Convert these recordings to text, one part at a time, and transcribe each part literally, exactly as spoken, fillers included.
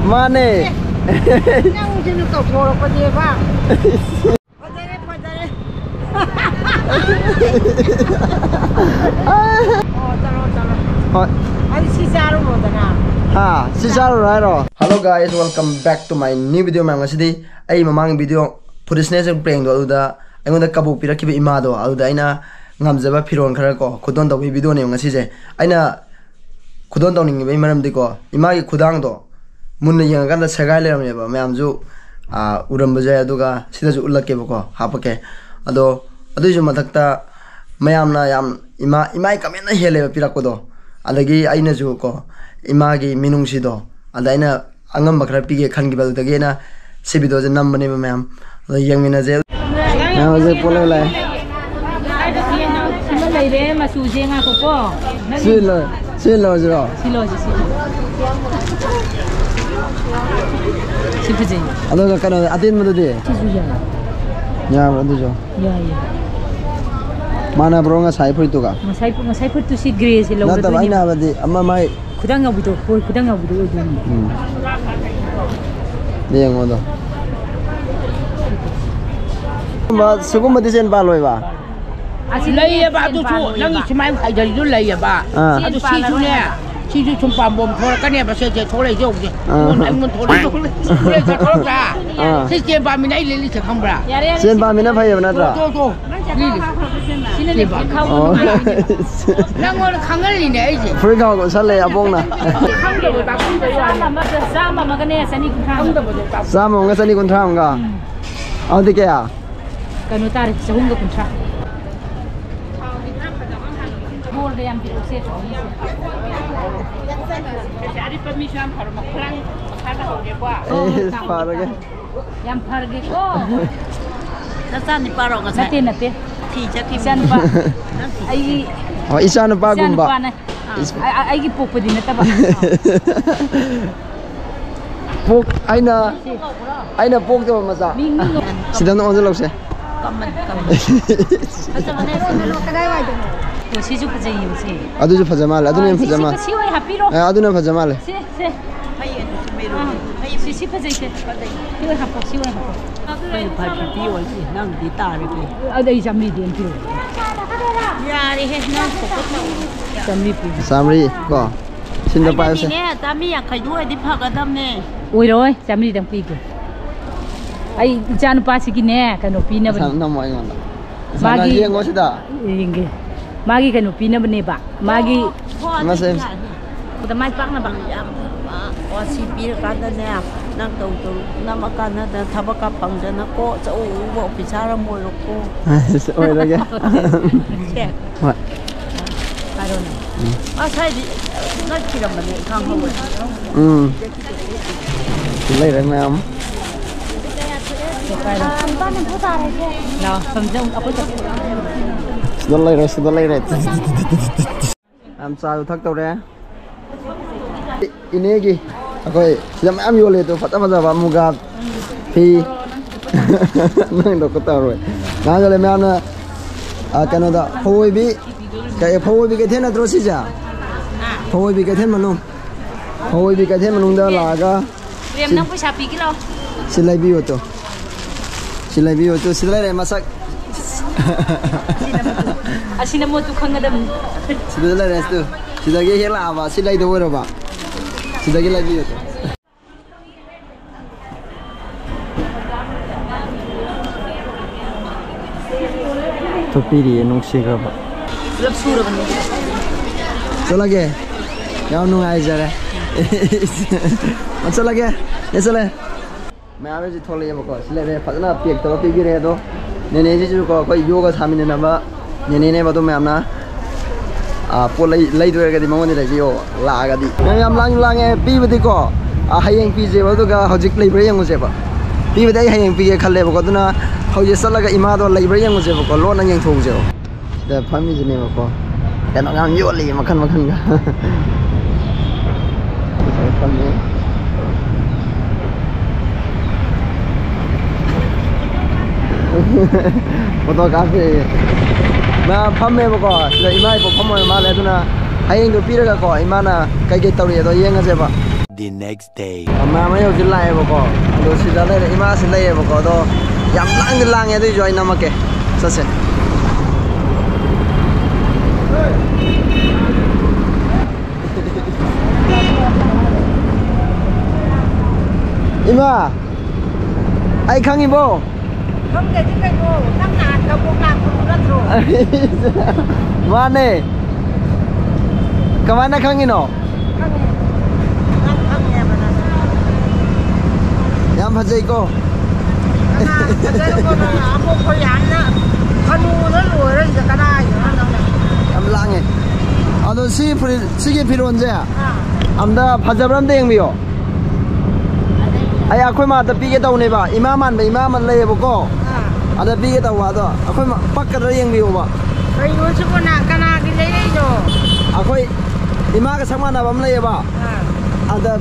ꯃꯥꯅꯦ꯫ ꯅꯪꯁꯤꯅ ꯇꯧꯊꯣꯔꯛꯄꯅꯦꯕ꯫ ꯐꯖꯔꯦ, ꯐꯖꯔꯦ꯫ ꯑꯣ, ꯆꯠꯂꯣ, ꯆꯠꯂꯣ꯫ ꯍꯣꯏ꯫ ꯑꯗꯨ ꯁꯤ ꯆꯥꯔꯨꯔꯣꯗꯅ꯫ ꯍꯥ, ꯁꯤ ꯆꯥꯔꯨꯔꯣ ꯍꯥꯏꯔꯣ? Hello guys, welcome back to my new video, ꯃꯌꯥꯝ꯫ ꯉꯁꯤꯗꯤ ꯑꯩ ꯃꯃꯥꯡꯒꯤ video ꯐꯨꯗꯤꯁꯅꯦꯁ ꯄ꯭ꯔꯦꯡꯗꯣ, ꯑꯗꯨꯗ ꯑꯩꯉꯣꯟꯗ ꯀꯕꯣꯛ ꯄꯤꯔꯛꯈꯤꯕ ꯏꯃꯥꯗꯣ, ꯑꯗꯨꯗ ꯑꯩꯅ ꯉꯝꯖꯕ ꯐꯤꯔꯣꯜ ꯈꯔ ꯀꯣ ꯈꯨꯗꯣꯟ ꯇꯧꯕꯒꯤ videoꯅꯦꯕ ꯉꯁꯤꯁꯦ꯫ ꯑꯩꯅ ꯈꯨꯗꯣꯟ ꯇꯧꯅꯤꯡꯉꯤꯕꯒꯤ ꯃꯔꯝꯗꯤꯀꯣ, ꯏꯃꯥꯒꯤ ꯈꯨꯗꯥꯡꯗꯣ ꯃꯨꯟꯅ ꯌꯦꯡꯉꯀꯥꯟꯗ ꯁꯦꯒꯥꯏ ꯂꯩꯔꯝꯃꯦꯕ꯫ ꯃꯌꯥꯝꯁꯨ, ꯑꯥ, ꯎꯔꯝꯕꯁꯨ ꯌꯥꯏ, ꯑꯗꯨꯒ ꯁꯤꯗꯁꯨ ꯎꯠꯂꯛꯀꯦꯕꯀꯣ, ꯍꯥꯞꯄꯛꯀꯦ꯫ ꯑꯗꯣ ꯑꯗꯨꯏꯁꯨ ꯃꯊꯛꯇ ꯃꯌꯥꯝꯅ ꯌꯥꯝ ꯏꯃꯥ, ꯏꯃꯥꯒꯤ comment ꯍꯦꯜꯂꯦꯕ ꯄꯤꯔꯛꯄꯗꯣ꯫ ꯑꯗꯒꯤ ꯑꯩꯅꯁꯨ ꯀꯣ, ꯏꯃꯥꯒꯤ ꯃꯤꯅꯨꯡꯁꯤꯗꯣ, ꯑꯗ ꯑꯩꯅ ꯑꯉꯝꯕ ꯈꯔ ꯄꯤꯒꯦ ꯈꯟꯈꯤꯕ, ꯑꯗꯨꯗꯒꯤ ꯑꯩꯅ ꯁꯤ videoꯁꯦ ꯅꯝꯕꯅꯦꯕ ꯃꯌꯥꯝ꯫ ꯑꯗꯣ ꯌꯦꯡꯃꯤꯟꯅꯁꯦ꯫ ꯃꯌꯥꯝ ꯍꯧꯖꯤꯛ ꯄꯣꯠ ꯂꯩꯕ ꯂꯥꯛꯑꯦ꯫ ꯁꯤꯃ ꯂꯩꯔꯦ, ꯃꯆꯨꯁꯦ ꯉꯥꯏꯈꯣꯀꯣ꯫ ꯅꯪ ꯁꯤ ꯂꯧ-, ꯁꯤ ꯂꯧꯔꯁꯤꯔꯣ? ꯁꯤ ꯂꯧꯔꯁꯤ, ꯁꯤ꯫ ꯁꯤ ꯐꯖꯩ꯫ ꯑꯗꯨꯒ ꯀꯩꯅꯣ ꯑꯇꯦꯟꯕꯗꯨꯗꯤ? ꯁꯤꯁꯨ ꯌꯥꯏ꯫ ꯌꯥꯕ꯭ꯔꯥ ꯑꯗꯨꯁꯨ? ꯌꯥꯏꯌꯦ꯫ ꯃꯥꯟꯅꯕ꯭ꯔꯣ ꯉꯁꯥꯏ ꯐꯨꯔꯤꯠꯇꯨꯒ? ꯉꯁꯥꯏ, ꯉꯁꯥꯏ ꯐꯨꯔꯤꯠꯇꯨ ꯁꯤ ꯒ꯭ꯔꯦꯁꯤ ꯅꯠꯇꯕ, ꯂꯧꯔꯗꯣꯏꯅꯦ꯫ ꯑꯩꯅ ꯍꯥꯏꯕꯗꯤ ꯑꯃ ꯃꯥꯏ ꯈꯨꯗꯥꯡ ꯌꯥꯎꯕꯤꯗꯣ, ꯍꯣꯏ, ꯈꯨꯗꯥꯡ ꯌꯥꯎꯕꯤꯗꯣ ꯑꯣꯏꯗꯣꯏꯅꯤ꯫ ꯎꯝ꯫ ꯌꯦꯡꯉꯣ ꯑꯗꯣ꯫ ꯁꯤꯒꯨꯝꯕ, ꯁꯤꯒꯨꯝꯕꯗꯤ ꯆꯦꯟ ꯄꯥꯜꯂꯣꯏꯕ? ꯑꯁꯤ ꯂꯩꯌꯦꯕ, ꯆꯦꯟ ꯑꯗꯨꯁꯨ ꯄꯥꯜꯂꯣꯏꯕ꯫ ꯅꯪꯒꯤ ꯁꯨꯃꯥꯏꯅ ꯈꯥꯏꯗꯔꯤꯗꯨ ꯂꯩꯌꯦꯕ꯫ ꯑꯥ꯫ ꯑꯗꯨ ꯆꯦꯟ ꯁꯤꯁꯨꯅꯦ, ꯄꯥꯜꯂꯔꯣꯏ꯫ ꯁꯤꯁꯨ ꯁꯨꯝ ꯄꯥꯝꯕꯣꯝ ꯊꯣꯔꯛꯀꯅꯦꯕ, ꯁꯦ, ꯁꯦ, ꯊꯣꯛꯂꯛꯏꯁꯦ ꯍꯧꯖꯤꯛ꯫ ꯑꯥ꯫ ꯑꯩꯉꯣꯟꯗ, ꯑꯩꯉꯣꯟꯗ ꯊꯣꯛꯂꯛꯏꯗꯣ꯫ ꯊꯣꯛꯂꯛꯏꯁꯦ, ꯊꯣꯛꯂꯛꯇ꯭ꯔꯥ? ꯑꯥ꯫ ꯁꯤ ꯆꯦꯟ ꯄꯥꯝꯃꯤꯅ ꯑꯩ ꯂꯤꯠꯂꯤꯁꯦ ꯈꯪꯕ꯭ꯔꯥ? ꯌꯥꯔꯦ, ꯌꯥꯔꯦ꯫ ꯆꯦꯟ ꯄꯥꯝꯃꯤꯅ ꯐꯩꯌꯦꯕ ꯅꯠꯇ꯭ꯔꯥ? ꯇꯣ, ꯇꯣ, ꯇꯣ꯫ ꯁꯤꯅꯅꯦ, ꯆꯦꯟ ꯄꯥꯝꯃꯤ꯫ ꯈꯥꯎ ꯑꯣ꯫ ꯅꯨꯡꯉꯥꯏꯕꯅꯦ꯫ ꯅꯪꯉꯣꯟꯗ ꯈꯪꯍꯜꯂꯤꯅꯦ ꯑꯩꯁꯦ꯫ ꯐꯨꯔꯤꯠ ꯈꯥꯎꯒ ꯎꯠꯁꯜꯂꯦ ꯑꯕꯣꯛꯅ꯫ ꯈꯪꯗꯕ ꯇꯥꯛꯄꯤꯕ ꯋꯥꯅꯤ꯫ ꯆꯥꯝꯃ ꯑꯃꯒ, ꯆꯥꯝꯃ ꯑꯃꯒꯅꯦ, ꯆꯅꯤ ꯀꯨꯟꯊ꯭ꯔꯥ ꯑꯃꯒ꯫ ꯆꯥꯝꯃ ꯑꯃꯒ ꯆꯅꯤ ꯀꯨꯟꯊ꯭ꯔꯥ ꯑꯃꯒ? ꯎꯝ꯫ ꯑꯗꯨꯗꯤ ꯀꯌꯥ? ꯀꯩꯅꯣ ꯇꯥꯔꯦ, ꯆꯍꯨꯝꯒ ꯀꯨꯟꯊ꯭ꯔꯥ꯫ ꯕꯣꯔꯒ ꯌꯥꯝ ꯄꯤꯔꯛꯎꯁꯦ꯫ ꯑꯔꯤꯕ ꯃꯤꯁꯨ ꯌꯥꯝ ꯐꯔꯕ, ꯈꯨꯂꯥꯡ ꯃꯈꯥꯗ ꯍꯧꯒꯦꯀꯣ꯫ ꯑꯦ, ꯐꯔꯒꯦ꯫ ꯌꯥꯝ ꯐꯔꯒꯦꯀꯣ꯫ ꯅꯆꯥ ꯅꯨꯄꯥꯔꯣ ꯉꯁꯥꯏ? ꯅꯠꯇꯦ, ꯅꯠꯇꯦ꯫ ꯐꯤ ꯆꯠꯈꯤꯕ ꯏꯆꯥꯅꯨꯄꯥ꯫ ꯑꯩꯒꯤ ꯑꯣ, ꯏꯆꯥ ꯅꯨꯄꯥꯒꯨꯝꯕ꯫ ꯏꯆꯥꯅꯨꯄꯥꯅꯦ꯫ ꯏꯁ- ꯑ-, ꯑ-, ꯑꯩꯒꯤ ꯄꯣꯛꯄꯗꯤ ꯅꯠꯇꯕ꯫ ꯄꯣꯛ-, ꯑꯩꯅ, ꯑꯩꯅ ꯄꯣꯛꯇꯕ ꯃꯆꯥ꯫ ꯃꯤ, ꯃꯤ ꯉꯧ- ꯁꯤꯗ ꯑꯝꯇ ꯑꯣꯟꯁꯤꯜꯂꯛꯁꯦ꯫ ꯀꯃꯟ, ꯀꯃꯟ꯫ ꯐꯖꯕꯅꯦ, ꯁꯤꯅ ꯀꯗꯥꯏꯋꯥꯏꯗꯅꯣ? ꯑꯣ, ꯁꯤꯁꯨ ꯐꯖꯩꯌꯦ, ꯁꯤ꯫ ꯑꯗꯨꯁꯨ ꯐꯖ ꯃꯥꯜꯂꯦ, ꯑꯗꯨꯅ ꯍꯦꯟꯅ ꯁꯤ, ꯐꯖ ꯁꯤ, ꯃꯥꯜꯂꯦ꯫ ꯁꯤ ꯑꯣꯏ ꯍꯥꯞꯄꯤꯔꯣ꯫ ꯑꯦ, ꯑꯗꯨꯅ ꯐꯖ ꯃꯥꯜꯂꯦ꯫ ꯁꯤ, ꯁꯤ꯫ ꯁꯤ, ꯁꯤ ꯐꯖꯩꯁꯦ꯫ ꯁꯤ ꯑꯣꯏ ꯍꯥꯞꯄꯣ, ꯁꯤ ꯑꯣꯏ ꯍꯥꯞꯄꯣ꯫ ꯑꯩꯈꯣꯏ ꯐꯥꯏꯚ ꯐꯤꯐꯇꯤ ꯑꯣꯏꯁꯤ, ꯅꯪꯗꯤ ꯇꯥꯔꯒꯦ꯫ ꯑꯗ ꯑꯩ ꯆꯥꯝꯃꯔꯤꯗꯤ ꯑꯝ ꯄꯤꯔꯛꯑꯣ꯫ ꯌꯥꯔꯦꯍꯦ, ꯅꯪ ꯐꯣꯀꯁ ꯇꯧ꯫ ꯆꯥꯝꯃꯔꯤ ꯄꯤꯒꯦ꯫ ꯆꯥꯝꯃꯔꯤ ꯀꯣ? ꯁꯤꯝꯗ ꯄꯥꯏꯌꯨꯁꯦ꯫ ꯑꯩꯅꯗꯤꯅꯦ, ꯆꯥꯝꯃꯔꯤ ꯌꯥꯡꯈꯩꯗꯨ ꯑꯣꯏꯔꯗꯤ ꯐꯒꯗꯕꯅꯦ꯫ ꯑꯣꯏꯔꯣꯏ, ꯆꯥꯝꯃꯔꯤꯗꯪ ꯄꯤꯒꯦ꯫ ꯑꯩ ꯏꯆꯥꯅꯨꯄꯥꯁꯤꯒꯤꯅꯦ, ꯀꯩꯅꯣ ꯄꯤꯅꯕꯅꯦ꯫ ꯅꯁꯥ ꯅꯝꯃꯣ ꯑꯩꯉꯣꯟꯗ꯫ ꯅꯁꯥꯅ ꯃꯥꯒꯤ ꯌꯦꯡꯉꯣ ꯁꯤꯗ꯫ ꯌꯦꯡꯒꯦ꯫ ꯃꯥꯒꯤ ꯀꯩꯅꯣ ꯄꯤꯅꯕꯅꯦꯕ꯫ ꯃꯥꯒꯤ ꯍꯣ, ꯃꯁꯦ꯫ ꯑꯗꯨꯗꯤ ꯌꯥꯔꯦ꯫ ꯈꯨꯗ ꯃꯥꯏ ꯄꯥꯛꯅꯕ꯫ ꯌꯥꯝ ꯋꯥ-, ꯋꯥꯁꯤ ꯄꯤꯔꯀꯥꯟꯗꯅꯦ, ꯅꯪ ꯇꯧ ꯇꯧ ꯅꯝꯃꯀꯥꯟꯗ ꯊꯕꯛꯀ ꯐꯪꯗꯅꯀꯣ, ꯑꯆꯧꯕ ꯑꯣꯐꯤꯁꯥꯔ ꯑꯃ ꯑꯣꯏꯔꯣꯀꯣ꯫ ꯑꯣꯏꯔꯒꯦ꯫ ꯁꯦ꯫ ꯍꯣꯏ꯫ ꯍꯥꯏꯔꯣꯅꯦ꯫ ꯎꯝ꯫ ꯑꯁ, ꯍꯥꯏꯗꯤ, ꯅꯠꯈꯤꯔꯝꯕꯅꯦ, ꯈꯪꯍꯧꯋꯦ꯫ ꯎꯝ꯫ ꯂꯩꯔꯦ ꯃꯌꯥꯝ꯫ ꯂꯥꯛꯑꯣ, ꯁꯣꯝꯗ ꯑꯃꯨꯛ ꯑꯩꯈꯣꯏ ꯆꯠꯁꯤ꯫ ꯁꯤꯗ ꯂꯩꯔꯦ, ꯁꯤꯗ ꯂꯩꯔꯦ꯫ ꯌꯥꯝ ꯆꯥꯁꯨ ꯊꯛꯇꯧꯔꯦ꯫ ꯏꯅꯦꯒꯤ ꯑꯩꯈꯣꯏ ꯁꯤꯗ ꯃꯌꯥꯝ ꯌꯣꯜꯂꯦ ꯑꯗꯣ, ꯐꯖ ꯐꯖꯕ ꯃꯨꯒꯥ ꯐꯤ꯫ ꯅꯪꯗꯣ ꯈꯨꯠ ꯇꯧꯔꯣꯏ꯫ ꯃꯌꯥꯝ ꯌꯣꯜꯂꯦ ꯃꯌꯥꯝꯅ, ꯑ, ꯀꯩꯅꯣꯗ ꯐꯧ ꯑꯣꯏꯕꯤ, ꯀꯩ, ꯐꯧ ꯑꯣꯏꯕꯤ ꯀꯩꯊꯦꯜ ꯅꯠꯇ꯭ꯔꯣ ꯁꯤꯁꯦ? ꯐꯧ ꯑꯣꯏꯕꯤ ꯀꯩꯊꯦꯜ ꯃꯅꯨꯡ꯫ ꯐꯧ ꯑꯣꯏꯕꯤ ꯀꯩꯊꯦꯜ ꯃꯅꯨꯡꯗ ꯂꯥꯛꯑꯒ ꯄ꯭ꯔꯦꯝ, ꯁꯤ, ꯅꯪ ꯄꯩꯁꯥ ꯄꯤꯒꯦ ꯂꯥꯎ꯫ ꯁꯤ ꯂꯩꯕꯤꯌꯣ ꯇꯣ꯫ ꯁꯤ ꯂꯩꯕꯤꯌꯨ ꯇꯨ, ꯁꯤꯗ ꯂꯩꯔꯦ ꯃꯁꯛ꯫ ꯑꯁꯤꯅ ꯃꯣꯠꯇꯨ ꯈꯪꯒꯗꯕꯅꯤ꯫ ꯁꯤꯗ ꯂꯩꯔꯦ ꯇꯨ꯫ ꯁꯤꯗꯒꯤ ꯍꯦꯛ ꯂꯥꯛꯑꯕ, ꯁꯤ ꯂꯩꯗꯧ ꯑꯣꯏꯔꯕ꯫ ꯁꯤꯗꯒꯤ ꯂꯩꯕꯤꯌꯨ ꯇꯨ꯫ ꯇꯨꯞꯄꯤꯔꯤꯌꯦ ꯅꯨꯡꯁꯤꯈ꯭ꯔꯕ꯫ ꯄꯨꯂꯞ ꯁꯨꯔꯕꯅꯤ꯫ ꯆꯠꯂꯒꯦ꯫ ꯌꯥꯝ ꯅꯨꯡꯉꯥꯏꯖꯔꯦ꯫ ꯆꯠꯂꯒꯦ꯫ ꯑꯦ, ꯆꯠꯂꯦ꯫ ꯃꯌꯥꯝ ꯍꯧꯖꯤꯛ ꯊꯣꯛꯂꯛꯑꯦꯕꯀꯣ, ꯁꯤ ꯂꯩꯔꯦ, ꯐꯖꯅ ꯄꯦꯛ ꯇꯧꯔ ꯄꯤꯕꯤꯔꯦ꯫ ꯑꯗꯣ ꯅꯦꯅꯦꯁꯤꯁꯨꯀꯣ, ꯑꯩꯈꯣꯏ ꯌꯣꯒ ꯁꯥꯃꯤꯟꯅꯅꯕ ꯅꯦꯅꯦꯅꯦꯕ꯫ ꯑꯗꯣ ꯃꯌꯥꯝꯅ, ꯑꯥ, ꯄꯣꯠ ꯂꯩ-, ꯂꯩꯗꯣꯏꯔꯒꯗꯤ ꯃꯉꯣꯟꯗ ꯂꯩꯕꯤꯌꯣ, ꯂꯥꯛꯑꯒꯗꯤ꯫ ꯃꯌꯥꯝ ꯌꯥꯝ ꯂꯥꯡ-, ꯂꯥꯡꯉꯦ꯫ ꯄꯤꯕꯗꯤꯀꯣ, ꯑꯥ, ꯍꯌꯦꯡ ꯄꯤꯖꯦꯕ, ꯑꯗꯨꯒ ꯍꯧꯖꯤꯛ ꯂꯩꯕ꯭ꯔꯥ ꯌꯦꯡꯉꯨꯁꯦꯕ꯫ ꯄꯤꯕꯗꯤ ꯑꯩ ꯍꯌꯦꯡ ꯄꯤꯒꯦ ꯈꯜꯂꯦꯕꯀꯣ, ꯑꯗꯨꯅ ꯍꯧꯖꯤꯛ ꯆꯠꯂꯒ ꯏꯃꯥꯗꯣ ꯂꯩꯕ꯭ꯔꯥ ꯌꯦꯡꯉꯨꯁꯦꯕꯀꯣ, ꯂꯣꯟꯅ ꯌꯦꯡꯊꯣꯛꯎꯁꯦꯕ꯫ ꯁꯤꯗ ꯐꯝꯃꯤꯁꯤꯅꯦꯕꯀꯣ꯫ ꯀꯩꯅꯣ ꯌꯥꯝ ꯌꯣꯜꯂꯤ ꯃꯈꯟ ꯃꯈꯟꯒ꯫ ꯁꯤꯗ ꯐꯝꯃꯤ꯫ ꯐꯣꯇꯣ ꯀꯥꯞꯄꯤ꯫ ꯃꯌꯥꯝ ꯐꯝꯃꯦꯕꯀꯣ꯫ ꯁꯤꯗ ꯏꯃꯥ ꯏꯕꯣꯛ ꯐꯝꯃꯣꯏ ꯃꯥꯜꯂꯦ꯫ ꯑꯗꯨꯅ ꯍꯌꯦꯡꯗꯣ ꯄꯤꯔꯒꯀꯣ, ꯏꯃꯥꯅ ꯀꯩꯀꯩ ꯇꯧꯔꯤꯗꯣ ꯌꯦꯡꯉꯁꯦꯕ꯫ The next day. ꯃꯌꯥꯝ ꯑꯩ ꯍꯧꯖꯤꯛ ꯂꯥꯛꯑꯦꯕꯀꯣ, ꯑꯗꯣ ꯁꯤꯗ ꯂꯩꯔꯦ, ꯏꯃꯥꯁꯤ ꯂꯩꯌꯦꯕꯀꯣ, ꯑꯗꯣ ꯌꯥꯝ ꯂꯥꯡꯗꯤ ꯂꯥꯡꯉꯦ, ꯑꯗꯨꯏꯁꯨ ꯑꯩ ꯅꯝꯃꯛꯀꯦ꯫ ꯆꯠꯁꯦ꯫ ꯏꯃꯥ, ꯑꯩ ꯈꯪꯉꯤꯕꯣ? ꯈꯪꯗ꯭ꯔꯗꯤ ꯀꯩꯅꯣ? ꯅꯪ ꯅꯍꯥꯟ ꯀꯕꯣꯛ ꯂꯥꯛꯄꯗꯨ ꯅꯠꯇ꯭ꯔꯣ? ꯃꯥꯅꯦ꯫ ꯀꯃꯥꯏꯅ ꯈꯪꯉꯤꯅꯣ? ꯈꯪꯉꯦ꯫ ꯅꯪ ꯈꯪꯉꯦꯕ ꯅꯪ꯫ ꯌꯥꯝ ꯐꯖꯩꯀꯣ꯫ ꯀꯅꯥ ꯐꯖꯔꯨꯕꯅꯣ? ꯑꯕꯣꯛꯄ ꯌꯥꯝꯅ ꯍꯅꯨꯅ ꯂꯣꯏꯔ ꯁꯤꯗ ꯀꯗꯥꯏꯗꯅꯣ ꯅꯪꯅ? ꯌꯥꯝ ꯂꯥꯡꯉꯦ꯫ ꯑꯗꯣ ꯁꯤ ꯐꯨꯔꯤꯠ, ꯁꯤꯒꯤ ꯐꯤꯔꯣꯟꯁꯦ ꯑꯥ꯫ ꯑꯝꯇ ꯐꯖꯕ꯭ꯔꯥ ꯑꯝꯇ ꯌꯦꯡꯕꯤꯌꯣ꯫ ꯑꯩ ꯑꯩꯈꯣꯏ ꯃꯥꯗ ꯄꯤꯒꯦ ꯇꯧꯅꯦꯕ, ꯏꯃꯥ ꯃꯥꯟꯕ ꯏꯃꯥ ꯑꯃ ꯂꯩꯌꯦꯕꯀꯣ, ꯑꯥ꯫ ꯑꯗ ꯄꯤꯒꯦ ꯇꯧꯕ, ꯑꯗꯣ ꯑꯩꯈꯣꯏ ꯃꯥ ꯄꯛꯀꯗ꯭ꯔꯥ ꯌꯦꯡꯕꯤꯌꯣꯕ꯫ ꯀꯩꯅꯣ ꯁꯤꯕꯣ, ꯅꯪ ꯀꯅꯥꯒꯤ ꯂꯩꯔꯛꯏꯅꯣ? ꯑꯩꯈꯣꯏ ꯏꯃꯥꯒ ꯁꯛ ꯃꯥꯟꯅꯕ ꯑꯃ ꯂꯩꯌꯦꯕ, ꯑꯥ꯫ ꯑꯗ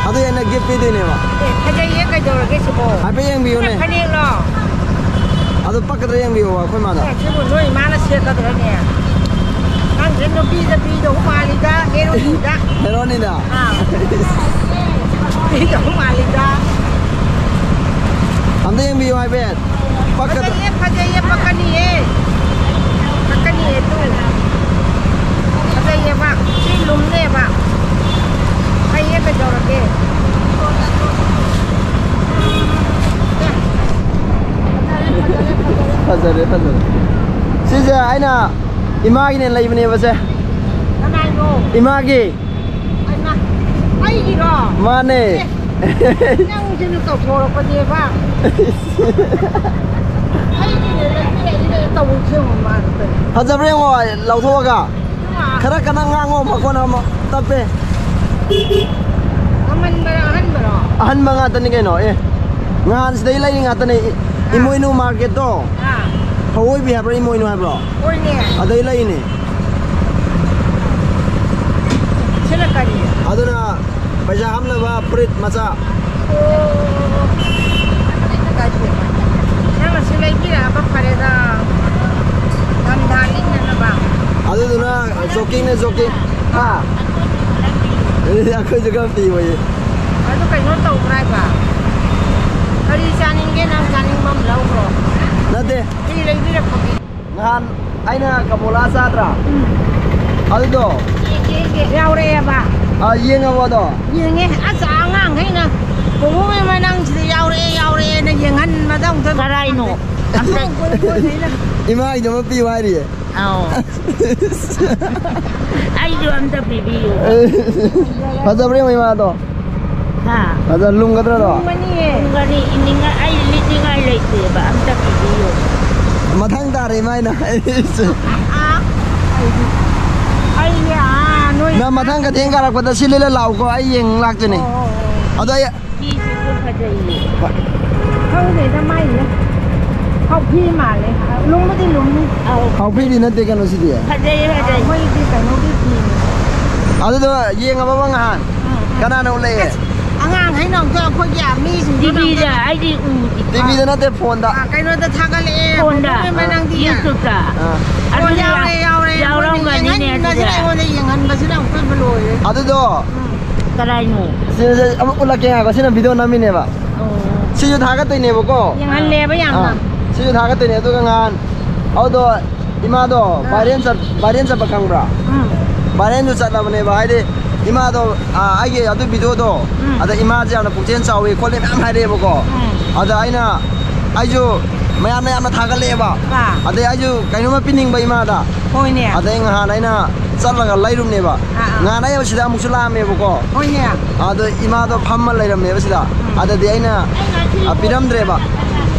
ꯑꯗꯨ ꯑꯩꯅ ꯒꯤꯐ ꯄꯤꯗꯣꯏꯅꯦꯕ꯫ ꯑꯦ, ꯐꯖꯩꯌꯦ, ꯀꯩꯗꯧꯔꯒꯦ ꯁꯤꯕꯣ? ꯍꯥꯏꯐꯦꯠ ꯌꯦꯡꯕꯤꯌꯨꯅꯦ꯫ ꯐꯅꯦꯛꯂꯣ? ꯑꯗꯨ ꯄꯛꯀꯗ꯭ꯔꯥ ꯌꯦꯡꯕꯤꯌꯣꯕ ꯑꯩꯈꯣꯏ ꯃꯥꯗ꯫ ꯑꯦ, ꯁꯤꯕꯨ ꯅꯣꯏ ꯏꯃꯥꯅ ꯁꯦꯠꯀꯗ꯭ꯔꯅꯦ? ꯅꯪꯁꯦ ꯅꯨꯄꯤꯗ ꯄꯤꯗꯧ ꯃꯥꯜꯂꯤꯗ, ꯍꯦꯔꯣꯅꯤꯗ꯫ ꯍꯦꯔꯣꯅꯤꯗ? ꯑꯥ꯫ ꯄꯤꯗꯧ ꯃꯥꯜꯂꯤꯗ꯫ ꯑꯝꯇ ꯌꯦꯡꯕꯤꯌꯨ ꯍꯥꯏꯐꯦꯠ꯫ ꯄꯛꯀꯗ꯭ꯔꯥ? ꯐꯖꯩꯌꯦ, ꯐꯖꯩꯌꯦ, ꯄꯛꯀꯅꯤꯌꯦ꯫ ꯄꯛꯀꯅꯤꯌꯦ, ꯇꯨ꯫ ꯐꯖꯩꯌꯦꯕ, ꯁꯤ ꯂꯨꯝꯅꯦꯕ꯫ ꯐꯩꯌꯦ, ꯀꯩꯗꯧꯔꯒꯦ? ꯐꯖꯔꯦ, ꯐꯖꯔꯦ꯫ ꯁꯤꯁꯦ ꯑꯩꯅ ꯏꯃꯥꯒꯤꯅꯦ ꯂꯩꯕꯅꯦꯕ ꯁꯦ꯫ ꯀꯅꯥꯏꯅꯣ? ꯏꯃꯥꯒꯤ꯫ ꯍꯩꯃꯥ, ꯑꯩꯒꯤꯔꯣ? ꯃꯥꯅꯦ꯫ ꯑꯦ, ꯅꯪꯁꯤꯅ ꯇꯧꯊꯣꯔꯛꯄꯅꯦꯕ꯫ ꯑꯩꯒꯤꯅꯦ ꯂꯩꯕꯤꯔꯛꯏꯅꯦ ꯇꯧꯔꯤꯁꯦ ꯌꯦꯡꯉꯣ ꯃꯥꯅ ꯇꯧꯔꯤꯁꯦ꯫ ꯐꯖꯕ꯭ꯔꯥ ꯌꯦꯡꯉꯣ, ꯂꯧꯊꯣꯛꯑꯒ꯫ ꯏꯃꯥ꯫ ꯈꯔ ꯀꯟꯅ ꯉꯥꯡꯉꯣ, ꯃꯈꯣꯟ ꯑꯃ ꯇꯞꯄꯦ꯫ ꯑꯃꯟꯕꯔꯣ, ꯑꯍꯟꯕꯔꯣ? ꯑꯍꯟꯕ ꯉꯥꯛꯇꯅꯤ ꯀꯩꯅꯣ, ꯑꯦ꯫ ꯉꯍꯥꯟ ꯁꯤꯗꯩ ꯂꯩꯔꯤ ꯉꯥꯛꯇꯅꯦ, ꯏ-, ꯑꯥ꯫ ꯏꯃꯣꯏꯅꯨ ꯃꯥꯔꯀꯦꯠꯇꯣ꯫ ꯑꯥ꯫ ꯍꯧꯑꯣꯏꯕꯤ ꯍꯥꯏꯕ꯭ꯔꯥ, ꯏꯃꯣꯏꯅꯨ ꯍꯥꯏꯕ꯭ꯔꯣ? ꯍꯣꯏꯅꯦ꯫ ꯑꯗꯩ ꯂꯩꯅꯦ꯫ ꯁꯤꯅ ꯀꯔꯤ? ꯑꯗꯨꯅ ꯄꯩꯁꯥ ꯍꯥꯞꯅꯕ ꯐꯨꯔꯤꯠ ꯃꯆꯥ꯫ ꯑꯣ꯫ ꯅꯪꯅ ꯁꯤ ꯂꯩꯕꯤꯔꯛꯑꯕ ꯐꯔꯦꯗ꯫ ꯒꯝꯙꯥ ꯂꯤꯠꯅꯅꯕ꯫ ꯑꯗꯨꯗꯨꯅ ꯖꯣꯀꯤꯡꯅꯦ, ꯖꯣꯀꯤꯡ꯫ ꯍꯥ? ꯑꯩꯈꯣꯏꯁꯨ ꯈꯔ ꯄꯤꯌꯣꯌꯦ꯫ ꯑꯗꯨ ꯀꯩꯅꯣ ꯇꯧꯕ꯭ꯔꯥ ꯍꯥꯏꯕ? ꯀꯔꯤ ꯆꯥꯅꯤꯡꯒꯦ? ꯅꯪ ꯆꯥꯅꯤꯡꯕ ꯑꯃ ꯂꯧꯈ꯭ꯔꯣ꯫ ꯅꯠꯇꯦ꯫ ꯀꯔꯤ ꯂꯩꯕꯤꯔꯛꯄꯒꯦ? ꯅꯍꯥꯟ ꯑꯩꯅ ꯀꯕꯣꯂꯥ ꯆꯥꯗ꯭ꯔꯥ? ꯎꯝ꯫ ꯑꯗꯨꯗꯣ꯫ ꯌꯦꯡꯒꯦ, ꯌꯦꯡꯒꯦ꯫ ꯌꯥꯎꯔꯛꯑꯦꯕ? ꯑꯥ, ꯌꯦꯡꯉꯕꯣ ꯑꯗꯣ? ꯌꯦꯡꯉꯦ꯫ ꯑꯁ, ꯑꯉꯥꯡꯈꯩꯅ ꯄꯨꯡꯉꯣꯏ ꯑꯃ ꯅꯪꯁꯤꯗ ꯌꯥꯎꯔꯛꯑꯦ, ꯌꯥꯎꯔꯛꯑꯦꯅ ꯌꯦꯡꯍꯟꯕꯗ ꯑꯃꯨꯛꯇ ꯀꯔꯥꯏꯅꯣ? ꯑꯝꯇ ꯃꯣꯏ, ꯃꯣꯏ, ꯃꯣꯏꯅ ꯏꯃꯥꯒꯤꯗꯣ ꯑꯃ ꯄꯤꯌꯨ ꯍꯥꯏꯔꯤꯌꯦ꯫ ꯑꯧ꯫ ꯑꯩꯁꯨ ꯑꯝꯇ ꯄꯤꯕꯤꯌꯨ꯫ ꯐꯖꯕ꯭ꯔꯥ ꯌꯦꯡꯉꯣ ꯏꯃꯥꯗꯣ? ꯍꯥ? ꯐꯖ ꯂꯨꯝꯒꯗ꯭ꯔꯗꯣ? ꯂꯨꯝꯒꯅꯤꯌꯦ꯫ ꯂꯨꯝꯒꯅꯤ, ꯏꯅꯤꯡꯉꯥꯏ, ꯑꯩ ꯂꯤꯠꯅꯤꯡꯉꯥꯏ ꯂꯩꯇꯦꯕ, ꯑꯝꯇ ꯄꯤꯕꯤꯌꯨ꯫ ꯃꯊꯪ ꯇꯥꯔꯦ ꯏꯃꯥꯏꯅ꯫ ꯑꯥ, ꯑꯩꯗꯤ, ꯑꯩꯗꯤ, ꯑꯥ, ꯅꯣꯏ ꯅꯪ ꯃꯊꯪ ꯀꯩꯊꯦꯜ ꯀꯥꯔꯛꯄꯗ ꯁꯤ ꯂꯤꯠꯂ ꯂꯥꯛꯎꯀꯣ, ꯑꯩ ꯌꯦꯡ ꯂꯥꯛꯇꯣꯏꯅꯦ꯫ ꯑꯣ, ꯑꯣ, ꯑꯣ꯫ ꯑꯗꯣ ꯑꯩ ꯐꯤꯁꯤꯁꯨ ꯐꯖꯩꯌꯦ꯫ ꯈꯪꯗꯦꯗ ꯃꯥꯏꯁꯦ꯫ ꯍꯥꯎꯐꯤ ꯃꯥꯜꯂꯦ꯫ ꯂꯨꯝꯕꯨꯗꯤ ꯂꯨꯝꯃꯤ꯫ ꯑꯧ꯫ ꯍꯥꯎꯐꯤꯗꯤ ꯅꯠꯇꯦ ꯀꯩꯅꯣꯁꯤꯗꯤ꯫ ꯐꯖꯩꯌꯦ, ꯐꯖꯩ꯫ ꯃꯣꯏꯗꯤ ꯀꯩꯅꯣꯒꯤ ꯐꯤꯅꯤ꯫ ꯑꯗꯨꯗꯣ ꯌꯦꯡꯉꯕꯕ ꯉꯍꯥꯟ? ꯎꯝ, ꯎꯝ꯫ ꯀꯅꯥꯅ ꯎꯠꯂꯛꯑꯦ? ꯑꯁ, ꯑꯉꯥꯡꯈꯩꯅ ꯑꯃꯨꯛꯇ ꯑꯩꯈꯣꯏꯒꯤ ꯃꯤꯁꯤꯡꯗꯨꯅ ꯇꯤꯚꯤꯗ ꯑꯃꯨꯛꯇ ꯑꯩꯗꯤ ꯎꯗꯦ꯫ ꯇꯤꯚꯤꯗ ꯅꯠꯇꯦ, ꯐꯣꯟꯗ꯫ ꯑꯥ, ꯀꯩꯅꯣꯗ ꯊꯥꯒꯠꯂꯛꯑꯦ꯫ ꯐꯣꯟꯗ꯫ ꯃꯣꯏ ꯃꯅꯥꯎꯗꯤ꯫ YouTubeꯇ꯫ ꯑꯥ꯫ ꯑꯣ, ꯑꯗꯨꯗ ꯌꯥꯎꯔꯦ, ꯌꯥꯎꯔꯦ꯫ ꯌꯥꯎꯔꯝꯒꯅꯤꯅꯦ ꯌꯦꯡꯍꯟꯕꯁꯤꯅ ꯑꯗꯨꯗ꯫ ꯑꯩꯉꯣꯟꯗ ꯌꯦꯡꯍꯟꯕꯁꯤꯅ ꯑꯃꯨꯛꯇ ꯂꯣꯏꯔꯦ꯫ ꯑꯗꯨꯗꯣ꯫ ꯎꯝ꯫ ꯀꯗꯥꯏꯅꯣ? ꯁꯤꯗ ꯑꯃꯨꯛ ꯎꯠꯂꯛꯀꯦ ꯉꯥꯏꯈꯣ, ꯁꯤꯅ ꯚꯤꯗꯤꯑꯣ ꯅꯝꯃꯤꯅꯦꯕ꯫ ꯑꯣ꯫ ꯁꯤꯁꯨ ꯊꯥꯒꯠꯇꯣꯏꯅꯦꯕꯀꯣ꯫ ꯌꯦꯡꯍꯜꯂꯦꯕ ꯌꯥꯝꯅ꯫ ꯑꯥ, ꯁꯤꯁꯨ ꯊꯥꯒꯠꯇꯣꯏꯅꯦ꯫ ꯑꯗꯨꯒ ꯉꯍꯥꯟ ꯑꯗꯨꯗꯣ ꯏꯃꯥꯗꯣ ꯑꯥ꯫ Viral ꯆꯠ-, viral ꯆꯠꯄ ꯈꯪꯕ꯭ꯔꯥ? ꯎꯝ꯫ Viralꯁꯨ ꯆꯠꯂꯕꯅꯦꯕ꯫ ꯍꯥꯏꯗꯤ ꯏꯃꯥꯗꯣ, ꯑꯥ, ꯑꯩꯒꯤ ꯑꯗꯨ ꯚꯤꯗꯤꯑꯣꯗꯣ, ꯎꯝ꯫ ꯑꯗ ꯏꯃꯥꯁꯦ ꯌꯥꯝꯅ ꯄꯨꯛꯆꯦꯜ ꯆꯥꯎꯋꯤ ꯈꯣꯠꯂꯤ ꯃꯌꯥꯝ ꯍꯥꯏꯔꯛꯑꯦꯕꯀꯣ꯫ ꯎꯝ꯫ ꯑꯗ ꯑꯩꯅ, ꯑꯩꯁꯨ ꯃꯌꯥꯝꯅ ꯌꯥꯝꯅ ꯊꯥꯒꯠꯂꯛꯑꯦꯕ꯫ ꯑꯥ꯫ ꯑꯗꯩ ꯑꯩꯁꯨ ꯀꯩꯅꯣꯝꯃ ꯄꯤꯅꯤꯡꯕ ꯏꯃꯥꯗ꯫ ꯍꯣꯏꯅꯦ꯫ ꯑꯗꯩ ꯉꯍꯥꯟ ꯑꯩꯅ ꯆꯠꯂꯒ ꯂꯩꯔꯨꯝꯅꯦꯕ꯫ ꯑꯥ, ꯑꯥ꯫ ꯉꯍꯥꯟ ꯑꯩ ꯁꯤꯗ ꯑꯃꯨꯛꯁꯨ ꯂꯥꯛꯑꯝꯃꯦꯕꯀꯣ꯫ ꯍꯣꯏꯅꯦ꯫ ꯑꯗꯣ ꯏꯃꯥꯗꯣ ꯐꯝꯃ ꯂꯩꯔꯝꯃꯦꯕ ꯁꯤꯗ꯫ ꯎꯝ꯫ ꯑꯗꯗꯤ ꯑꯩꯅ, ꯑ, ꯄꯤꯔꯝꯗ꯭ꯔꯦꯕ꯫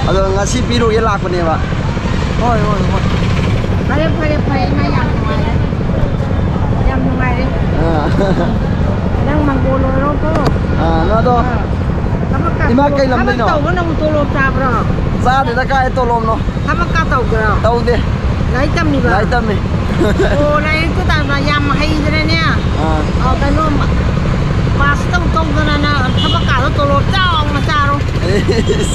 ꯑꯗꯣ ꯉꯁꯤ ꯄꯤꯔꯨꯒꯦ ꯂꯥꯛꯄꯅꯦꯕ꯫ ꯍꯣꯏ, ꯍꯣꯏ, ꯍꯣꯏ꯫ ꯐꯔꯦ, ꯐꯔꯦ, ꯐꯔꯦ꯫ ꯏꯃꯥ ꯌꯥꯝ ꯅꯨꯡꯉꯥꯏꯔꯦ꯫ ꯌꯥꯝ ꯅꯨꯡꯉꯥꯏꯔꯦ꯫ ꯑꯥ꯫ ꯅꯪ ꯃꯪꯒꯣꯜ ꯑꯣꯏꯔꯣꯀꯣ꯫ ꯑꯥ, ꯅꯪ ꯑꯗꯣ ꯑꯥ꯫ ꯊꯕꯛ ꯏꯃꯥ ꯀꯩ ꯊꯕꯛ ꯂꯝꯗꯩꯅꯣ? ꯇꯧꯕ ꯅꯪ ꯇꯣꯂꯣꯞ ꯆꯥꯕ꯭ꯔꯣ? ꯆꯥꯗꯦꯗ, ꯀꯥꯏ ꯇꯣꯂꯣꯞꯅꯣ? ꯊꯕꯛꯀ ꯇꯧꯗ꯭ꯔꯣ? ꯇꯧꯗꯦ꯫ ꯂꯥꯏꯔꯤꯛ ꯇꯝꯃꯤꯕ? ꯂꯥꯏꯔꯤꯛ ꯇꯝꯃꯤ꯫ ꯑꯣ, ꯂꯥꯏꯔꯤꯛꯇꯨ ꯇꯝꯕ ꯌꯥꯝ ꯍꯩꯗ꯭ꯔꯦꯅꯦ꯫ ꯑꯥ꯫ ꯑꯣ, ꯀꯩꯅꯣ, ꯄꯥꯁ ꯇꯧ ꯇꯧꯗꯅ ꯅꯪ ꯊꯕꯛꯀꯥꯗꯣ ꯇꯣꯂꯣꯞ ꯆꯥꯎꯅ ꯆꯥꯔꯣ꯫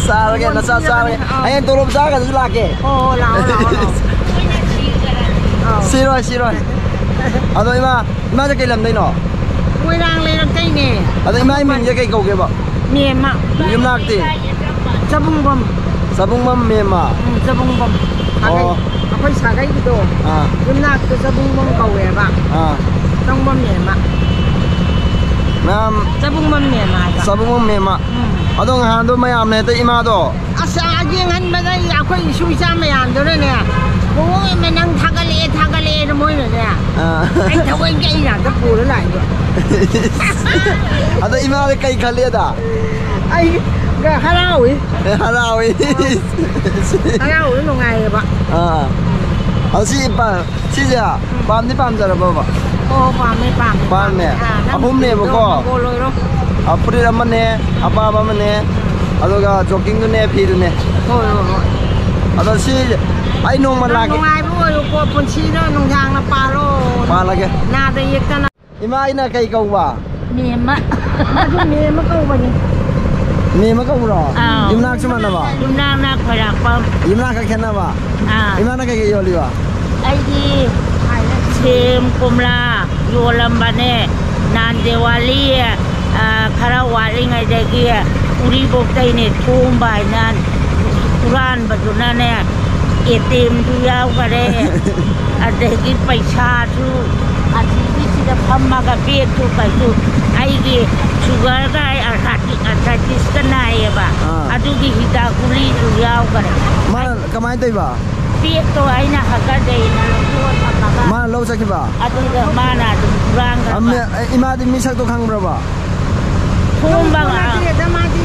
ꯆꯥꯔꯒꯦ, ꯅꯆꯥ ꯆꯥꯔꯒꯦ꯫ ꯑꯥ꯫ ꯍꯌꯦꯡ ꯇꯣꯂꯣꯞ ꯆꯥꯔꯒꯁꯨ ꯂꯥꯛꯀꯦ꯫ ꯑꯣ, ꯑꯣ, ꯂꯥꯛꯑꯣ, ꯂꯥꯛꯑꯣ, ꯂꯥꯛꯑꯣ꯫ ꯑꯥ꯫ ꯁꯤꯔꯣꯏ, ꯁꯤꯔꯣꯏ꯫ ꯑꯥ꯫ ꯑꯗꯣ ꯏꯃꯥ, ꯏꯃꯥꯁꯦ ꯀꯩ ꯂꯝꯗꯩꯅꯣ? ꯃꯣꯏꯔꯥꯡ ꯂꯩꯔꯛꯇꯩꯅꯦ꯫ ꯑꯗꯣ ꯏꯃꯥꯒꯤ ꯃꯤꯡꯁꯦ ꯀꯩ ꯀꯧꯒꯦꯕ? ꯃꯦꯝꯃ꯫ ꯌꯨꯝꯅꯥꯛꯇꯤ? ꯆꯕꯨꯡꯕꯝ꯫ ꯆꯕꯨꯡꯕꯝ ꯃꯦꯝꯃ꯫ ꯎꯝ, ꯆꯕꯨꯡꯕꯝ꯫ ꯁꯥꯒꯩ꯫ ꯑꯣ꯫ ꯑꯩꯈꯣꯏ ꯁꯥꯒꯩꯒꯤꯗꯣ꯫ ꯑꯥ꯫ ꯌꯨꯝꯅꯥꯛꯇꯣ ꯆꯕꯨꯡꯕꯝ ꯀꯧꯋꯦꯕ꯫ ꯑꯥ꯫ ꯆꯕꯨꯡꯕꯝ ꯃꯦꯝꯃ꯫ ꯃꯌꯥꯝ ꯆꯕꯨꯡꯕꯝ ꯃꯦꯝꯃ ꯍꯥꯏꯕ꯫ ꯆꯕꯨꯡꯕꯝ ꯃꯦꯝꯃ꯫ ꯎꯝ꯫ ꯑꯗꯣ ꯅꯍꯥꯟꯗꯣ ꯃꯌꯥꯝꯅ ꯍꯦꯛꯇ ꯏꯃꯥꯗꯣ꯫ ꯑꯁ, ꯑꯥ, ꯌꯦꯡꯍꯟꯕꯗ ꯑꯩꯈꯣꯏ ꯏꯁꯨ ꯏꯆꯥ ꯃꯌꯥꯝꯗꯨꯅꯅꯦ, "ꯕꯣꯕꯣ ꯏꯃꯥ ꯅꯪ ꯊꯥꯒꯠꯂꯛꯑꯦ, ꯊꯥꯒꯠꯂꯛꯑꯦꯅ" ꯃꯣꯏꯅꯅꯦ꯫ ꯑꯥ꯫ ꯑꯩ ꯊꯑꯣꯏꯒꯤ ꯑꯩ ꯉꯥꯛꯇ ꯄꯨꯔ ꯂꯥꯛꯏꯕ꯫ ꯑꯗꯣ ꯏꯃꯥꯗꯤ ꯀꯩ ꯈꯜꯂꯦꯗ? ꯑꯩ ꯍꯔꯥꯎꯏ꯫ ꯍꯔꯥꯎꯏ꯫ ꯍꯔꯥꯎꯏ, ꯅꯨꯡꯉꯥꯏꯌꯦꯕ꯫ ꯑꯥ꯫ ꯑꯗꯣ ꯁꯤ ꯄꯥ-, ꯁꯤꯁꯦ ꯄꯥꯝꯗꯤ ꯄꯥꯝꯖꯔꯕꯕ? ꯑꯣ, ꯄꯥꯝꯃꯦ, ꯄꯥꯝꯃꯦ, ꯄꯥꯝꯃꯦ꯫ ꯄꯥꯝꯃꯦ꯫ ꯑꯥ, ꯅꯪ ꯑꯍꯨꯝꯅꯦꯕꯀꯣ꯫ ꯐꯨꯔꯤꯠꯇꯣ ꯃꯪꯒꯣꯜ ꯑꯣꯏꯔꯣ꯫ ꯑꯥ, ꯐꯨꯔꯤꯠ ꯑꯃꯅꯦ, ꯑꯄꯥꯕ ꯑꯃꯅꯦ, ꯑꯗꯨꯒ ꯖꯣꯀꯤꯡꯗꯨꯅꯦ, ꯐꯤꯗꯨꯅꯦ꯫ ꯍꯣꯏ, ꯍꯣꯏ, ꯍꯣꯏ꯫ ꯑꯗꯣ ꯁꯤ ꯑꯩ ꯅꯣꯡꯃ ꯅꯪ ꯂꯥꯛꯀꯦ꯫ ꯅꯨꯡꯉꯥꯏꯕ ꯑꯣꯏꯌꯨꯀꯣ, ꯄꯨꯟꯁꯤꯗꯣ ꯅꯨꯡꯁꯥꯡꯅ ꯄꯥꯜꯂꯣ꯫ ꯄꯥꯜꯂꯒꯦ꯫ ꯅꯥꯗ ꯌꯦꯛꯇꯅ꯫ ꯏꯃꯥ, ꯑꯩꯅ ꯀꯩ ꯀꯧꯕ? ꯃꯦꯝꯃ꯫ ꯑꯗꯨ ꯃꯦꯝꯃ ꯀꯧꯕꯅꯤ꯫ ꯃꯦꯝꯃ ꯀꯧꯕ꯭ꯔꯣ? ꯑꯥꯎ꯫ ꯌꯨꯝꯅꯥꯛꯁꯨ ꯃꯥꯟꯅꯕ? ꯌꯨꯝꯅꯥꯛꯅ ꯈꯣꯏꯔꯥꯛꯄꯝ꯫ ꯌꯨꯝꯅꯥꯛ ꯈꯛ ꯈꯦꯠꯅꯕ? ꯑꯥ꯫ ꯏꯃꯥꯅ ꯀꯩꯀꯩ ꯌꯣꯜꯂꯤꯕ? ꯑꯩꯗꯤ ꯁꯦꯝ, ꯀꯣꯝꯂꯥ ꯌꯣꯜꯂꯝꯕꯅꯦ꯫ ꯅꯍꯥꯟ ꯗꯦꯋꯥꯂꯤ, ꯑꯥ, ꯈꯔ ꯋꯥꯠꯂꯤꯉꯩꯗꯒꯤ ꯎꯔꯤꯄꯣꯛꯇꯩꯅꯦ ꯊꯣꯝꯕ ꯍꯥꯏꯅ ꯍꯨꯔꯥꯟꯕꯗꯨꯅꯅꯦ, ꯑꯦ ꯇꯤ ꯑꯦꯝꯗꯨ ꯌꯥꯎꯈꯔꯦ꯫ ꯑꯗꯒꯤ ꯄꯩꯁꯥꯁꯨ ꯑꯁꯤꯒꯤꯁꯤꯗ ꯐꯝꯃꯒ ꯕꯦꯒꯁꯨ ꯀꯩꯁꯨ ꯑꯩꯒꯤ ꯁꯨꯒꯔꯒ ꯑꯩ ꯑꯥꯔꯊꯥꯏꯇꯤꯁꯀ ꯅꯥꯏꯌꯦꯕ꯫ ꯑꯥ꯫ ꯑꯗꯨꯒꯤ ꯍꯤꯗꯥꯛ ꯒꯨꯂꯤꯁꯨ ꯌꯥꯎꯈꯔꯦ꯫ ꯃꯥꯅ ꯀꯃꯥꯏꯅ ꯇꯧꯔꯤꯕ? ꯕꯦꯒꯇꯣ ꯑꯩꯅ ꯍꯥꯀꯠꯖꯩꯅ ꯂꯧꯊꯣꯛꯑ ꯊꯝꯃꯒ ꯃꯥꯅ ꯂꯧ ꯆꯠꯈꯤꯕ? ꯑꯗꯨꯗ ꯃꯥꯅ ꯑꯗꯨꯝ ꯍꯨꯔꯥꯟꯈ꯭ꯔꯕ꯫ ꯑꯃ-, ꯏꯃꯥꯗꯤ ꯃꯤꯁꯛꯇꯣ ꯈꯪꯕ꯭ꯔꯕ? ꯊꯣꯝꯕ ꯉꯥ-, ꯅꯠꯇꯦꯗ ꯃꯥꯗꯤ꯫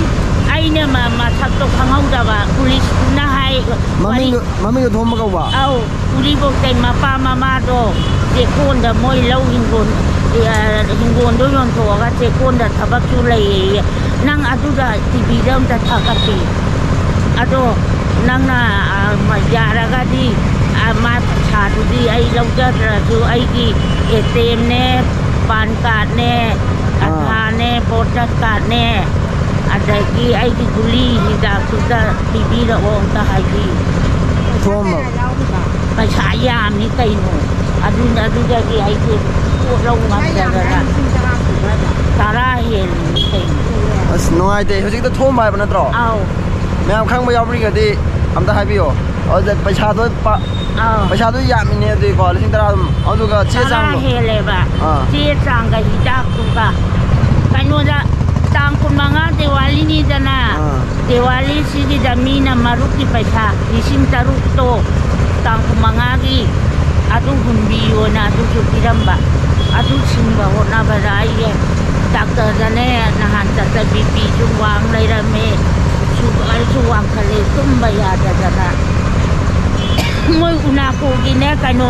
ꯑꯩꯅ ꯃ-, ꯃꯁꯛꯇꯣ ꯈꯪꯍꯧꯗꯕ, ꯄꯨꯂꯤꯁꯅ ꯍꯥꯏ, ꯋꯥꯔꯤ꯫ ꯃꯃꯤꯡꯗꯣ, ꯃꯃꯤꯡꯗꯣ ꯊꯣꯝꯕ ꯀꯧꯕ? ꯑꯧ, ꯎꯔꯤꯄꯣꯛꯇꯩ ꯃꯄꯥ ꯃꯃꯥꯗꯣ ꯆꯦꯛꯀꯣꯟꯗ ꯃꯣꯏ ꯂꯧ ꯍꯤꯡꯒꯣꯟ, ꯑ, ꯍꯤꯡꯒꯣꯟꯗꯣ ꯌꯣꯟꯊꯣꯛꯑꯒ ꯆꯦꯛꯀꯣꯟꯗ ꯊꯕꯛꯁꯨ ꯂꯩꯌꯦꯌꯦ꯫ ꯅꯪ ꯑꯗꯨꯗ ꯇꯤꯚꯤꯗ ꯑꯝꯇ ꯊꯥꯒꯠꯄꯤ꯫ ꯑꯗꯣ ꯅꯪꯅ, ꯑ, ꯃ-, ꯌꯥꯔꯒꯗꯤ, ꯑ, ꯃꯥ ꯄꯩꯁꯥꯗꯨꯗꯤ ꯑꯩ ꯂꯧꯖꯗ꯭ꯔꯁꯨ ꯑꯩꯒꯤ A T ꯑꯦꯝꯅꯦ, PAN ꯀꯥꯔꯗꯅꯦ, ah. ꯑꯙꯥꯔꯅꯦ, voter ꯀꯥꯔꯗꯅꯦ, ꯑꯗꯒꯤ ꯑꯩꯒꯤ ꯒꯨꯂꯤ ꯍꯤꯗꯥꯛꯇꯨꯗ ꯄꯤꯕꯤꯔꯛꯑꯣ ꯑꯝꯇ ꯍꯥꯏꯕꯤꯌꯨ꯫ ꯊꯣꯝꯕ꯫ ꯄꯩꯁꯥ ꯌꯥꯝꯃꯤ ꯀꯩꯅꯣ꯫ ꯑꯗꯨꯅ, ꯑꯗꯨꯗꯒꯤ ꯑꯩꯁꯦ ꯄꯣꯠ ꯂꯧ ꯉꯝꯗꯗꯅ꯫ ꯇꯔꯥ ꯍꯦꯜꯂꯤꯅꯤ ꯀꯩꯅꯣ꯫ ꯑꯁ, ꯅꯨꯡꯉꯥꯏꯇꯦ꯫ ꯍꯧꯖꯤꯛꯇ ꯊꯣꯝꯕ ꯍꯥꯏꯕ ꯅꯠꯇ꯭ꯔꯣ? ꯑꯥꯎ꯫ ꯃꯌꯥꯝ ꯈꯪꯕ ꯌꯥꯎꯕꯤꯔꯒꯗꯤ ꯑꯝꯇ ꯍꯥꯏꯕꯤꯌꯣ꯫ ꯑꯗꯨꯗ ꯄꯩꯁꯥꯗꯣ ꯄ-, ꯑꯥꯎ꯫ ꯄꯩꯁꯥꯗꯣ ꯌꯥꯝꯃꯤꯅꯦ ꯑꯗꯨꯗꯤꯀꯣ, ꯂꯤꯁꯤꯡ ꯇꯔꯥ ꯑꯗꯨꯝ꯫ ꯑꯗꯨꯒ ꯆꯦ ꯇꯔꯥ ꯆꯥꯡꯗꯣ? ꯍꯦꯜꯂꯦꯕ꯫ ꯑꯥ꯫ ꯆꯦ ꯆꯥꯡꯒ ꯍꯤꯗꯥꯛꯇꯨꯒ꯫ ꯀꯩꯅꯣꯗ, ꯇꯥꯡ ꯀꯨꯟꯃꯉꯥ ꯗꯤꯋꯥꯂꯤꯅꯤꯗꯅ꯫ ꯑꯥ꯫ ꯗꯤꯋꯥꯂꯤꯁꯤꯒꯤꯗ ꯃꯤꯅ ꯃꯔꯨꯞꯀꯤ ꯄꯩꯁꯥ ꯂꯤꯁꯤꯡ ꯇꯔꯨꯛꯇꯣ ꯇꯥꯡ ꯀꯨꯟꯃꯉꯥꯒꯤ ꯑꯗꯨ ꯍꯨꯟꯕꯤꯌꯣꯅ ꯑꯗꯨꯁꯨ ꯄꯤꯔꯝꯕ꯫ ꯑꯗꯨ ꯁꯤꯡꯕ ꯍꯣꯠꯅꯕꯗ ꯑꯩꯒꯤ ꯗꯥꯛꯇꯔꯗꯅꯦ ꯅꯍꯥꯟ ꯆꯠꯇ ꯕꯤ ꯄꯤꯁꯨ ꯋꯥꯡ ꯂꯩꯔꯝꯃꯦ, ꯁꯨꯒꯔꯁꯨ ꯋꯥꯡꯈꯠꯂꯦ, ꯇꯨꯝꯕ ꯌꯥꯗꯗꯅ꯫ ꯃꯣꯏ ꯎꯅꯥꯀꯣꯒꯤꯅꯦ ꯀꯩꯅꯣ,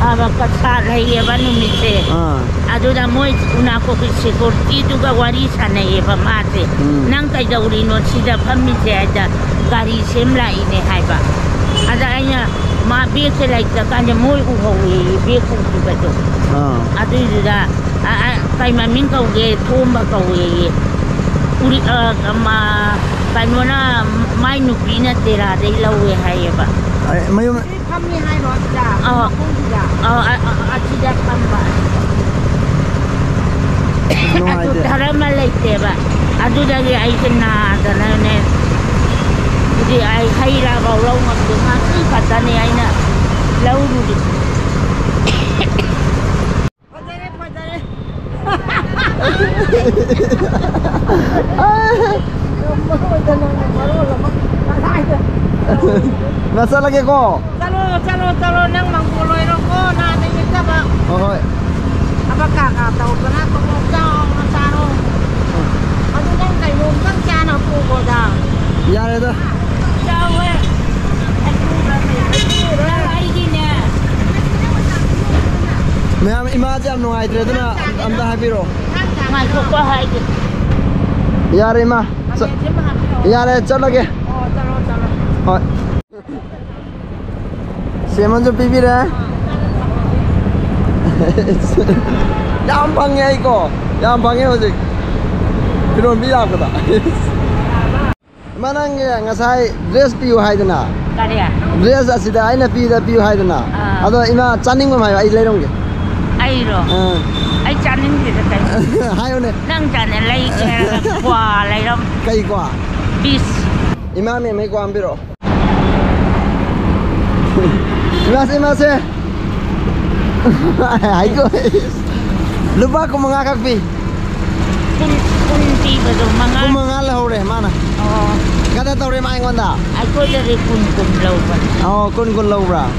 ꯑ, ꯀꯁꯥꯠ ꯂꯩꯌꯦꯕ ꯅꯨꯃꯤꯠꯁꯦ꯫ ꯑꯥ꯫ ꯑꯗꯨꯗ ꯃꯣꯏ ꯎꯅꯥꯀꯣꯒꯤ ꯁꯦꯀꯨꯔꯤꯇꯤꯗꯨꯒ ꯋꯥꯔꯤ ꯁꯥꯟꯅꯩꯌꯦꯕ ꯃꯥꯁꯦ꯫ ꯎꯝ꯫ "ꯅꯪ ꯀꯩꯗꯧꯔꯤꯅꯣ ꯁꯤꯗ ꯐꯝꯃꯤꯁꯦ?" ꯍꯥꯏꯗ, "ꯒꯥꯔꯤ ꯁꯦꯝ ꯂꯥꯛꯏꯅꯦ" ꯍꯥꯏꯕ꯫ ꯑꯗ ꯑꯩꯅ, "ꯃꯥ ꯕꯦꯒꯁꯦ ꯂꯩꯇ꯭ꯔꯀꯥꯟꯗ ꯃꯣꯏ ꯎꯍꯧꯋꯦꯌꯦ ꯕꯦꯒ ꯄꯨꯈꯤꯕꯗꯣ"꯫ ꯑꯥ꯫ ꯑꯗꯨꯏꯗꯨꯗ, "ꯑ, ꯑ, ꯀꯩ ꯃꯃꯤꯡ ꯀꯧꯒꯦ?" "ꯊꯣꯝꯕ ꯀꯧꯋꯦꯌꯦ"꯫ ꯎꯔꯤ-, ꯑ, ꯃꯥ, ꯀꯩꯅꯣꯅ, ꯃꯥꯏ ꯅꯨꯄꯤꯅ ꯇꯦꯔꯥꯗꯩ ꯂꯧꯋꯦ ꯍꯥꯏꯌꯦꯕ꯫ ꯑꯩ ꯃꯌꯨꯝ ꯁꯤ ꯐꯝꯃꯤ ꯍꯥꯏꯔꯣ ꯑꯁꯤꯗ? ꯑꯥ꯫ ꯃꯈꯣꯡꯁꯤꯗ? ꯑꯥ, ꯑ-, ꯑ-, ꯑꯁꯤꯗ ꯐꯝꯕ꯫ ꯅꯨꯡꯉꯥꯏꯇꯦ꯫ ꯑꯗꯨ ꯙꯔꯃ ꯂꯩꯇꯦꯕ꯫ ꯑꯗꯨꯗꯒꯤ ꯑꯩꯁꯦ ꯅꯥꯗꯅꯅꯦ, ꯍꯧꯖꯤꯛ ꯑꯩ ꯍꯩ ꯔꯥꯐꯥꯎ ꯂꯧ ꯉꯝꯗꯦ꯫ ꯉꯁꯤ ꯈꯛꯇꯅꯦ ꯑꯩꯅ ꯂꯧꯔꯨꯔꯤꯁꯦ꯫ ꯐꯖꯔꯦ, ꯐꯖꯔꯦ꯫ ꯉꯝꯃꯔꯣꯏꯗ ꯅꯪꯅ ꯃꯔꯣꯜ ꯑꯃ꯫ ꯀꯗꯥꯏꯗ? ꯉꯁꯜꯂꯒꯦꯀꯣ? ꯆꯠꯂꯣ, ꯆꯠꯂꯣ, ꯆꯠꯂꯣ, ꯅꯪ ꯃꯪꯒꯣꯜ ꯑꯣꯏꯔꯣꯀꯣ, ꯅꯥꯗ ꯌꯦꯛꯇꯕ꯫ ꯍꯣꯏ, ꯍꯣꯏ꯫ ꯊꯕꯛ ꯀꯥ ꯀꯥ ꯇꯧꯗꯅ ꯇꯣꯂꯣꯞ ꯆꯥꯎꯅ ꯆꯥꯔꯣ꯫ ꯑꯗꯨ ꯅꯪ ꯀꯩꯅꯣꯝꯇꯪ ꯆꯥꯅ ꯄꯨꯈꯣꯗ꯫ ꯌꯥꯔꯦꯗ꯫ ꯆꯥꯎꯋꯦ꯫ ꯑꯩꯒꯤꯅꯦ꯫ ꯃꯌꯥꯝ, ꯏꯃꯥꯁꯦ ꯌꯥꯝ ꯅꯨꯡꯉꯥꯏꯇ꯭ꯔꯦ, ꯑꯗꯨꯅ ꯑꯝꯇ ꯍꯥꯏꯕꯤꯔꯛꯑꯣ꯫ ꯉꯥꯏꯈꯣꯀꯣ ꯍꯥꯏꯒꯦ꯫ ꯌꯥꯔꯦ, ꯏꯃꯥ꯫ ꯆ-, ꯌꯥꯔꯦ, ꯆꯠꯂꯒꯦ꯫ ꯑꯣ, ꯆꯠꯂꯣ, ꯆꯠꯂꯣ꯫ ꯍꯣꯏ꯫ ꯁꯦꯝ ꯑꯃꯁꯨ ꯄꯤꯕꯤꯔꯦ꯫ ꯌꯥꯝ ꯐꯪꯉꯦ ꯑꯩꯀꯣ, ꯌꯥꯝ ꯐꯪꯉꯦ ꯍꯧꯖꯤꯛ ꯐꯤꯔꯣꯟ ꯄꯤ ꯂꯥꯛꯄꯗ꯫ ꯏꯃꯥ, ꯅꯪꯒꯤ ꯉꯁꯥꯏ ꯗ꯭ꯔꯦꯁ ꯄꯤꯌꯨ ꯍꯥꯏꯗꯅ? ꯀꯔꯤ? ꯗ꯭ꯔꯦꯁ ꯑꯁꯤꯗ ꯑꯩꯅ ꯄꯤꯗ ꯄꯤꯌꯨ ꯍꯥꯏꯗꯅ? ꯑꯥ꯫ ꯑꯗꯣ ꯏꯃꯥ, ꯆꯥꯅꯤꯡꯕ ꯑꯃ ꯍꯥꯏꯌꯣ, ꯑꯩ ꯂꯩꯔꯝꯒꯦ꯫ ꯑꯩꯔꯣ? ꯑꯥ꯫ ꯑꯩ ꯆꯥꯅꯤꯡꯗꯦꯗ ꯀꯩꯅꯣ꯫ ꯍꯥꯏꯌꯨꯅꯦ꯫ ꯅꯪ ꯆꯥꯅꯤꯡ ꯂꯩꯒꯦ ꯍꯥꯏꯔꯒ ꯀ꯭ꯋꯥ ꯂꯩꯔꯝ꯫ ꯀꯩ ꯀ꯭ꯋꯥ? ꯄꯤꯁ꯫ ꯏꯃꯥ ꯃꯦꯝꯃꯩ ꯀ꯭ꯋꯥ ꯑꯃ ꯄꯤꯔꯛꯑꯣ꯫ ꯏꯃꯥꯁꯦ, ꯏꯃꯥꯁꯦ꯫ ꯍꯥꯏꯀꯣ꯫ ꯂꯨꯄꯥ ꯀꯨꯟ ꯃꯉꯥ ꯈꯛ ꯄꯤ꯫ ꯀꯨꯟ, ꯀꯨꯟ ꯄꯤꯕꯗꯣ ꯃꯉꯥ꯫ ꯀꯨꯟ ꯃꯉꯥ ꯂꯧꯍꯧꯔꯦ ꯃꯥꯅ꯫ ꯑꯣ꯫ ꯀꯗꯥ ꯇꯧꯔꯦ ꯃꯥ ꯑꯩꯉꯣꯟꯗ? ꯑꯩꯈꯣꯏꯗꯗꯤ ꯀꯨꯟ ꯀꯨꯟ ꯂꯧꯕꯅꯦ꯫ ꯑꯣ, ꯀꯨꯟ ꯀꯨꯟ ꯂꯧꯕ꯭ꯔꯥ? ꯎꯝ꯫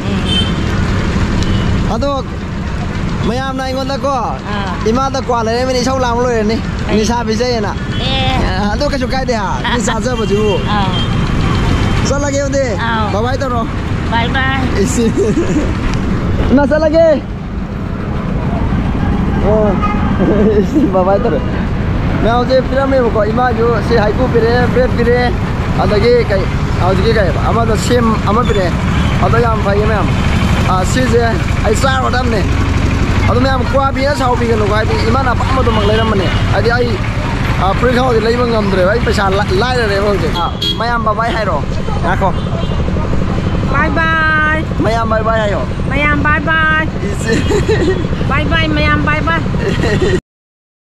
ꯑꯗꯣ ꯃꯌꯥꯝꯅ ꯑꯩꯉꯣꯟꯗꯀꯣ, ꯑꯥ꯫ ꯏꯃꯥꯗ ꯀ꯭ꯋꯥ ꯂꯩꯔꯝꯃꯤꯅ ꯏꯁꯧ ꯂꯥꯡꯕ ꯂꯣꯏꯔꯅꯤ꯫ ꯑꯩ ꯅꯤꯁꯥ ꯄꯤꯖꯩꯌꯦꯅ꯫ ꯑꯦ꯫ ꯑꯗꯣ ꯀꯩꯁꯨ ꯀꯥꯏꯗꯦ ꯍꯥ, ꯃꯤ ꯆꯥꯖꯕꯗꯨꯕꯨ꯫ ꯑꯥ꯫ ꯆꯠꯂꯒꯦ ꯑꯗꯨꯗꯤ꯫ ꯑꯥꯎ꯫ ꯕꯥꯏ ꯕꯥꯏ ꯇꯧꯔꯣ꯫ ꯕꯥꯏ ꯕꯥꯏ꯫ ꯏꯁ꯫ ꯏꯃꯥ ꯆꯠꯂꯒꯦ꯫ ꯑꯣ꯫ ꯏꯁ, ꯕꯥꯏ ꯕꯥꯏ ꯇꯧꯔꯦ꯫ ꯃꯌꯥꯝꯁꯦ ꯄꯤꯔꯝꯃꯦꯕꯀꯣ, ꯏꯃꯥꯁꯨ ꯁꯤ ꯍꯩꯀꯨ ꯄꯤꯔꯛꯑꯦ, ꯕ꯭ꯔꯦꯗ ꯄꯤꯔꯛꯑꯦ, ꯑꯗꯒꯤ ꯀꯩ, ꯍꯧꯖꯤꯛꯀꯤ ꯀꯩ, ꯑꯃꯗ ꯁꯦꯝ ꯑꯃ ꯄꯤꯔꯛꯑꯦ꯫ ꯑꯗꯣ ꯌꯥꯝ ꯐꯩꯌꯦ ꯃꯌꯥꯝ꯫ ꯑꯥ, ꯁꯤꯁꯦ ꯑꯩ ꯆꯥꯔꯨꯒꯗꯕꯅꯦ꯫ ꯑꯗꯣ ꯃꯌꯥꯝ ꯀ꯭ꯋꯥ ꯄꯤꯅ ꯁꯥꯎꯕꯤꯒꯅꯨꯀꯣ, ꯍꯥꯏꯗꯤ ꯏꯃꯥꯅ ꯑꯄꯥꯝꯕꯗꯨꯃꯛ ꯂꯩꯔꯝꯕꯅꯦ꯫ ꯍꯥꯏꯗꯤ ꯑꯩ, ꯑꯥ, ꯐꯨꯔꯤꯠ ꯈꯪꯗꯦ ꯂꯩꯕ ꯉꯝꯗ꯭ꯔꯦꯕ, ꯑꯩ ꯄꯩꯁꯥ ꯂꯥ-, ꯂꯥꯏꯔꯔꯦꯕ ꯍꯧꯖꯤꯛ꯫ ꯑꯥ, ꯃꯌꯥꯝ ꯕꯥꯏ ꯕꯥꯏ ꯍꯥꯏꯔꯣ꯫ ꯉꯥꯏꯈꯣ꯫ ꯕꯥꯏ ꯕꯥꯏ꯫ ꯃꯌꯥꯝ ꯕꯥꯏ ꯕꯥꯏ ꯍꯥꯏꯌꯣ꯫ ꯃꯌꯥꯝ ꯕꯥꯏ ꯕꯥꯏ꯫ ꯏꯁ꯫ ꯕꯥꯏ ꯕꯥꯏ, ꯃꯌꯥꯝ ꯕꯥꯏ ꯕꯥꯏ꯫